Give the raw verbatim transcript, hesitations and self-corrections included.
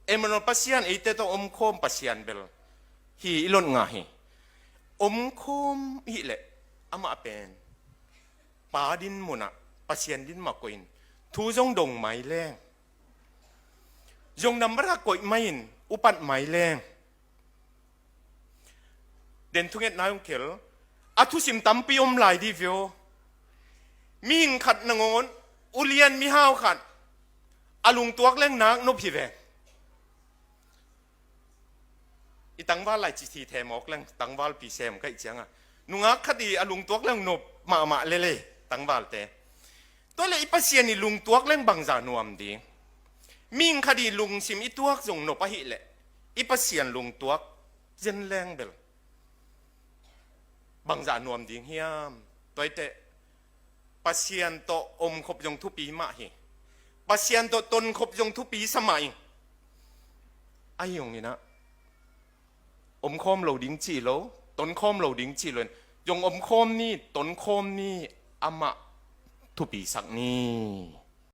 Emmanuel Pasian eite tawh omkhawm Pasian bel hi i lot ngah hi. Omkhawm hih leh amah pen Pa din munah, Pasian din mah koihin thu zong dong mai leng, zong nambat ah koih mai-in upat mai leng, den thungetna hong khel, a thusim tampi om lai dih vio. Mihing khat nangawn, ulian mihau khat a lungtuak leng nak nop hi ve. I tangval lai ci thi themawk leng, tangvalpi sem kaih cianga nungak khat i a lungtuak leng nop mahmah lele tangvalte. Tua le i Pasian i lungtuak leng bangzah nuam ding? Mihing khat i lungsim i tuak zong nop ahih leh i Pasian lungtuak zen leng bel bangzah nuam ding hiam? Tuaite Pasian tawh omkhop zong thupi mah hi. Pasian tawh tonkhop zong thupi sa mah ing. Ahi hong inah omkhawm lo ding cih lo, tonkhawm lo ding cih lo in, zong omkhawm ni, tonkhawm ni, amah thupisak ni.